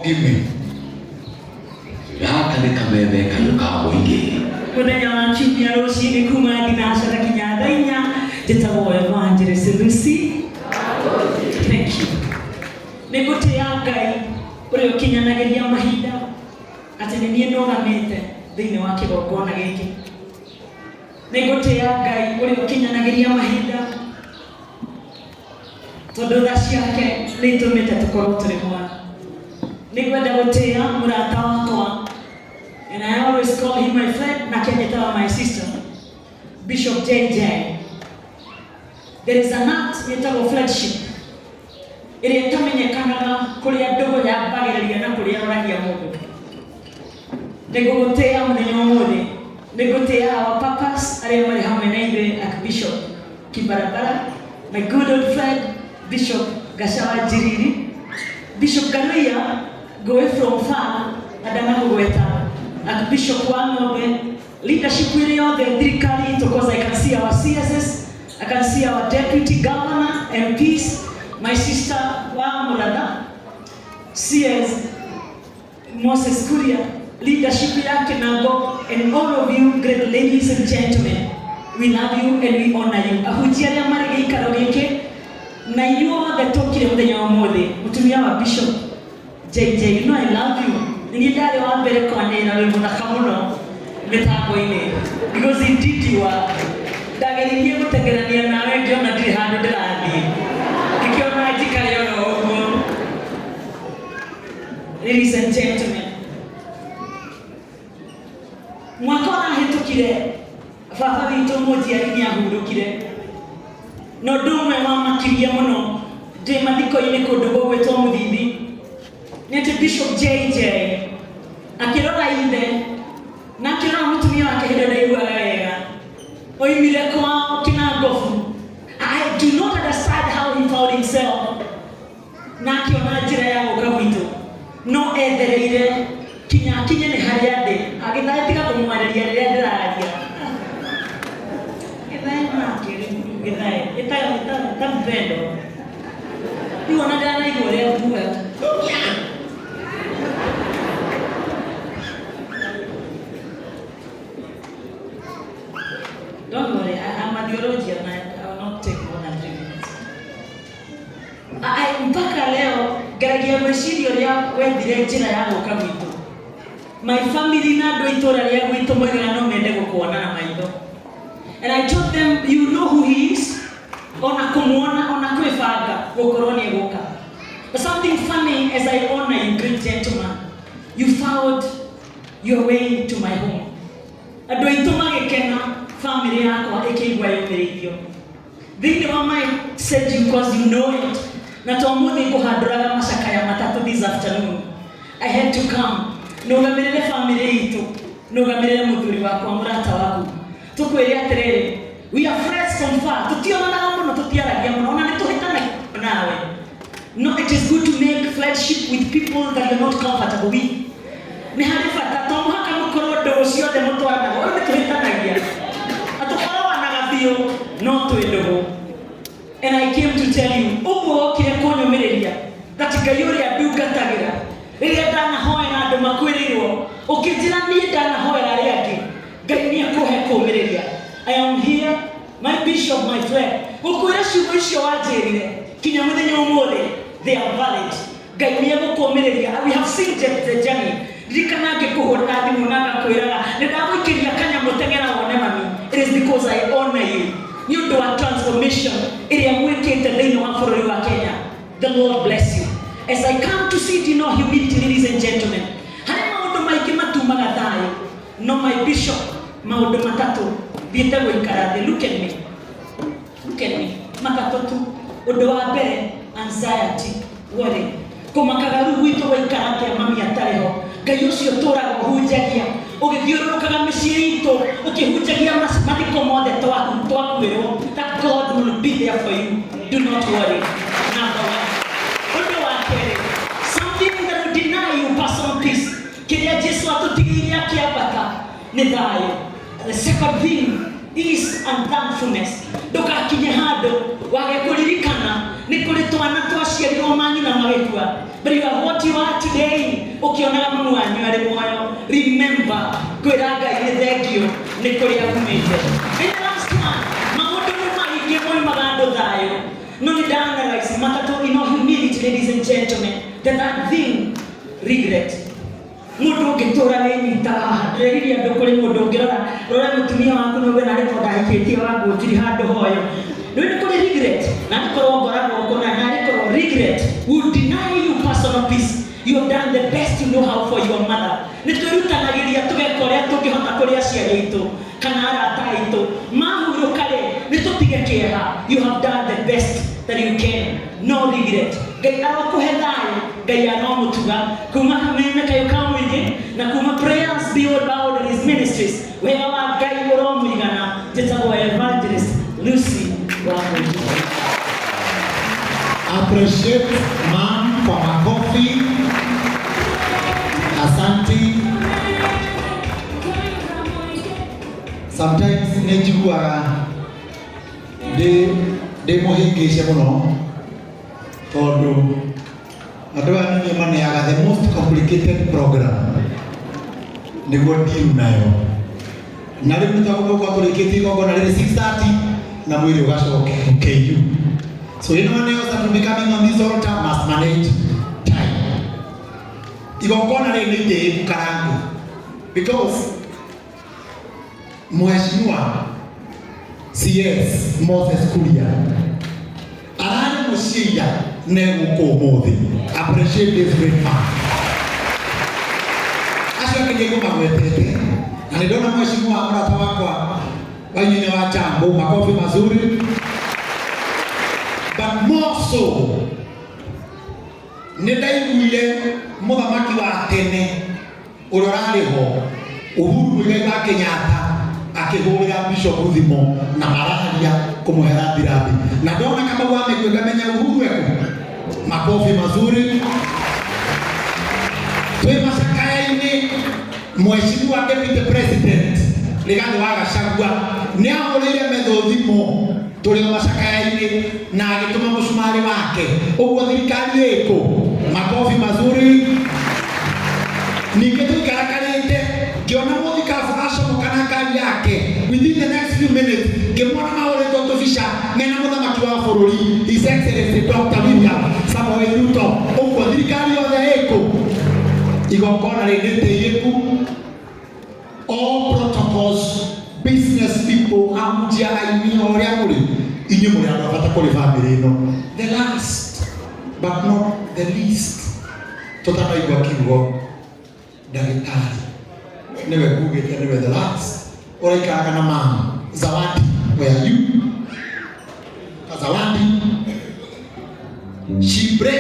Give me. Gaka nĩ kameme kayũ ka mũingĩ. Mũthenya wa kiumia rũcinĩ kuma thinacara kinya thaa inya, njĩtagwo Evangelist Lucy. Thank you. Nĩ ngũtĩĩa Ngai ũrĩa ũkinyanagĩria mahinda atĩ nĩ niĩ nũgamĩte thĩinĩ wa kĩgongona gĩkĩ. Nĩ ngũtĩĩa Ngai ũrĩa ũkinyanagĩria mahinda tondũ tha ciake nĩ itũmĩte tũkorwo tũrĩ mwana. Nĩ ngwenda gũtĩĩa mũrata wakwa, and I always call him my friend, nake anjĩtaga my sister, Bishop JJ. There is an act ĩtagwo friendship ĩrĩa ĩtamenyekanaga kũrĩa ndũgũ yambagĩrĩria na kũrĩa ĩroragia mũndũ. Nĩ ngũgũtĩĩa mũthenya ũmũthĩ, nĩ ngũtĩĩa our papas arĩa marĩ hamwe na ithuĩ, Archbishop Kibarabara, my good old friend Bishop Gacawa Njiriri, Bishop Karuia ngũĩ from far na ndanamũgweta, Archbishop wa Ng'ombe, leadership ĩrĩ yothe thirikari itũ, cause I can see our CSS, I can see our deputy governor, MPs, my sister wa Mũratha, CS Moses Kuria, leadership ya Kinango, and all of you great ladies and gentlemen, we love you and we honor you. Ahunjia arĩa marĩ gĩikaro gĩkĩ na inyuothe tũkire mũthenya wa ũmũthĩ, mũtumia wa Bishop JJ, you know I love you. Nĩ niĩ ndarĩ wa mbere kwanĩrĩra wĩ mũthaka mũno mĩtambo-inĩ, because indeed you are. Ndageririe gũteng'erania nawe ngĩona ndirĩ handũ ndĩrathiĩ, ngĩkĩona njikare oro ũguo. Ladies and gentlemen, mwaka ũrahĩtũkire baba witũ mũnjiari nĩ ahurũkire, na ũndũ ũmwe wamakirie mũno ndĩ mathiko-inĩ kũndũ gũgwĩtwo Mũthithi nĩ atĩ Bishop JJ akĩrora ithe na akĩrora mũtumia wake hĩndĩ ĩyo ndaiguaga wega, oimire kwao Kĩnangobu. I do not understand how he found himself na akĩona njĩra ya gũka gwitũ, no ethereire kinya akinye nĩ harĩa ndĩ, agĩthae tiga kũmwarĩria rĩrĩa ndĩraria. Gĩthae nake rĩu, gĩthae ĩta ĩta ĩta mpendo rĩu ona ndanaigua ũrĩa nguga. Don't worry, I'm a theologian. I will not take more than 3 minutes. Mpaka leo ngeragia gwĩciria ũrĩa wethire njĩra ya gũka gwitũ. My family na andũ a itũũra rĩa gwitũ moigaga no mende gũkuona na maitho. And I told them, "You know who he is." Ona kũmuona, ona kwĩbanga gũkorwo nĩ egũka. But something funny, as I honor you, great gentleman, you found your way to my home. Andũ aitũ magĩkena, family yakwa ĩkĩigua yũmĩrĩirio. Thĩinĩ wa my said you cause you know it. Na to mũthĩ ngũhandũraga macakaya matatũ this afternoon. I had to come. Nũgamĩrĩre family itũ, nũgamĩrĩre mũthuri wakwa, mũrata waku. Tũkwĩre atĩrĩrĩ, we are friends from far. Tũtionanaga mũno, tũtiaragia mũno, ona nĩ tũhĩtanagia nawe. No, it is good to make friendship with people that you're not comfortable with. Nĩ harĩ bata, to mũhaka mũkorwo ndũgũ ciothe mũtwaranaga, ũyũ nĩ tũhĩtanagia. Na tũkoranaga biũ, no twĩ ndũgũ. And I came to tell you, ũguo wokire kũnyũmĩrĩria, that Ngai ũrĩa ndungatagĩra, rĩrĩa ndanahoera andũ makuĩrĩirwo, ũkĩnjĩra niĩ ndanahoera arĩa angĩ, Ngai nĩ ekũhe kũũmĩrĩria. I am here, my bishop, my friend, gũkwĩra ciugo icio wanjĩrire, kinya mũthenya ũmũthĩ, they are valid. Ngai nĩ egũkũũmĩrĩria. We have seen the journey. Ririkana ngĩkũhũrĩra thimũ na ngakwĩraga nĩ ndagũikĩria kanyamũ teng'era wone mami. It is because I honor you. Nĩ ũndũ wa transformation ĩrĩa mwĩkĩte thĩinĩ wa bũrũri wa Kenya. The Lord bless you. As I come to sit in all humility, ladies and gentlemen, harĩ maũndũ maingĩ matumaga thayũ. No my bishop, maũndũ matatũ thiĩte gũikara thĩ. Look at me. Look at me. Matatũ tu. Ũndũ wa mbere, anxiety, worry. Kũmakaga rĩu gwitũ gwaikara atĩa mami atarĩ ho. Ngai ũcio ũtũũraga ũhunjagia, ũgĩthiũrũrũkaga mĩciĩ itũ, ũkĩhunjagia mathiko mothe twakuĩrwo, that God will be there for you. Do not worry. Number one. Ũndũ wa kerĩ, something that will deny you personal peace. Kĩrĩa Jesu atũtigĩire akĩambata nĩ thayũ. The second thing is unthankfulness. Ndũgakinye handũ wage kũririkana nĩ kũrĩ twana twaciarirwo manyina magĩkua. But you are what you are today. Ũkĩonaga mamu wanyu arĩ muoyo. Remember, kwĩra Ngai nĩ thengiũ nĩ kũrĩa umĩte. And the last one, maũndũ nĩ maingĩ moimaga andũ thayũ. No nĩ ndaanalyze matatũ in all humility, ladies and gentlemen. The third thing, regret. Mundu ũngĩtũra wĩnyita haha, ndĩreririe andũ kũrĩ mũndũ ũngĩrora rora mũtumia waku na uge narĩ korwo ndahikĩtie wangũnjiri handũ hoyo. Rĩu nĩ kũrĩ regret, na nĩ korwo ngoragwo kũna, na nĩ korwo regret will deny you personal peace. You have done the best you know how for your mother. Nĩ twĩrutanagĩria tũgeka ũrĩa tũngĩhota kũrĩ aciari aitũ kana arata aitũ. Mahurũka rĩ, nĩ tũtige kĩeha. You have done the best that you can. No regret. Ngai arokũhe thayũ, Ngai aromũtuga kuma Kameme Kayũ ka Mũingĩ na kuma Prayers Beyond Boundaries Ministries. Wega wa Ngai ũromũigana. Njĩtagwo Evangelist Lucy wa Mũingĩ. Appreciate mom kwa makofi. Asante. Sometimes nĩ njiguaga ndĩ mũhĩngĩce mũno tondũ andũ aya nĩ niĩ maneaga the most complicated program nĩguo deal nayo, na rĩu nĩ twagũkorwo tũrĩkĩtie igongona rĩrĩ 6:30 na mwĩrĩ ũgacoke KU. So anyone else that will be coming on this altar must manage time. Igongona rĩrĩ nĩ itĩĩku karangu because Mheshimiwa CS Moses Kuria ararĩ mũciĩ ira na egũkũ ũmũthĩ. Appreciate this great man. Acio angĩ nĩ ngũmagwetete na nĩ ndona mheshimiwa mũrata wakwa Wainene wa Jambo, makofi mazuri. But more so nĩ ndaiguire mũthamaki wa tene ũrĩa ũrarĩ ho, Uhuru Muigai wa Kenyatta, akĩhũrĩra Bishop thimũ na mararia kũmũhe rambirambi, na ndona Kamau wa Mĩgwi ngamenya Uhuru eko. Makofi mazuri. Twĩ macakaya-inĩ, Mheshimiwa Deputy President Rigathi wa Gachagua nĩ ahũrĩire Methu thimũ tũrĩ o macakaya-inĩ na agĩtũma mũcumarĩ wake. Ũguo thirikari ĩkũ. Makofi mazuri. Ningĩ tũikarakarĩte ngĩona mũthikabu acomoka na ngari yake within the next few minutes, ngĩmwona mahũrĩtwo tũbica mena mũthamaki wa bũrũri, His Excellency Dr. William Samoei Ruto. Ũguo thirikari yothe ĩkũ. Igongona rĩrĩ nĩ tĩĩku. All protocols, business people, ahunjia, aini, o ũrĩa mũrĩ, inyuĩ mũrĩ andũ a bata kũrĩ bamĩrĩ ĩno. The last but not the least, tũtanaigua kiugo ndagĩtarĩ nĩwe ngugĩte nĩwe the last ũraikaraga na mama Zawadi. Where are you, Zawadi? She break